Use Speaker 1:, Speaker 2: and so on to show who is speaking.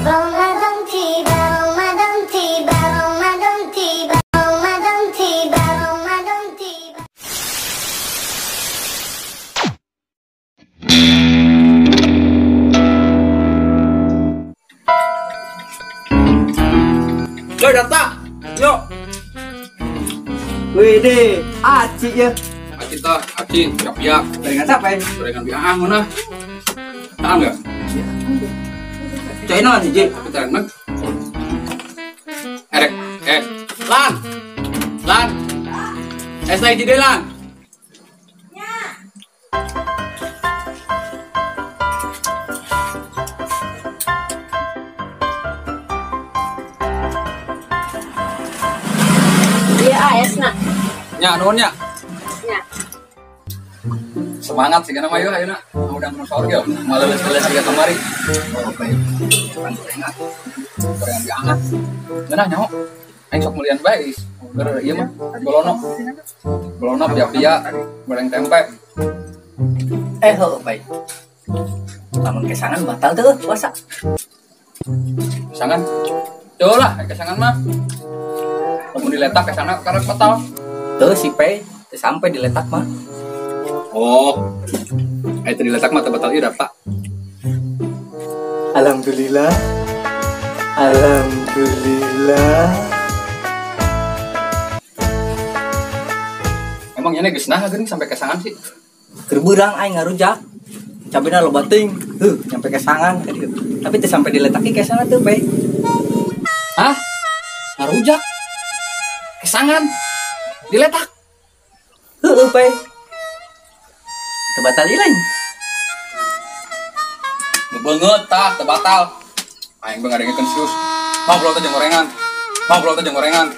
Speaker 1: Ramadan tiba, Ramadan tiba, Ramadan tiba, Ramadan tiba, Ramadan tiba.
Speaker 2: Yo data, yo.
Speaker 3: Wih, aci ya.
Speaker 2: Aci tah, aci, siap-siap.
Speaker 3: Gorengan siapa ya?
Speaker 2: Gorengan biang mana? Tahan nggak?
Speaker 3: Cai naon hiji?
Speaker 2: Kita enak. Erek, Lan, Lan, es lagi deh Lan.
Speaker 1: Ya. Iya, es nak.
Speaker 2: Nya, nuhun nya.
Speaker 1: Nya.
Speaker 2: Semangat sih karena mah ayo nak. Udah mau sahur ge, maleles-leles siga kamari. Oh, baik. Gorengan. Gorengan diangat. Ngeunah nyaho. Aing sok meulian bae. Ger ieu mah bolono. Bolono pia-pia, goreng tempe.
Speaker 3: Heuh, baik. Lamun kesangan batal teu puasa.
Speaker 2: Kesangan? Teu lah, kesangan mah. Lamun diletak kesana karek batal.
Speaker 3: Teu si Pe, teu sampai diletak mah.
Speaker 2: Oh. Teu diletak mah teu batal ieu daftar.
Speaker 3: Alhamdulillah. Alhamdulillah.
Speaker 2: Emang nyane geus naha geuning sampai kesangan sih?
Speaker 3: Keur beurang aing ngarujak. Cabena loba teuing. Heuh, nyampe kesangan tadi. Tapi teu sampai diletaki kesangan teu, Pe.
Speaker 2: Hah? Ngarujak? Kesangan? Diletak?
Speaker 3: Heuh, Pe. Teu batal ieu lain.
Speaker 2: Bebeungeut tah, teu batal. Aing beung ngadengekeun serius. Mau teh jeung gorengan. Mau teh jeung gorengan.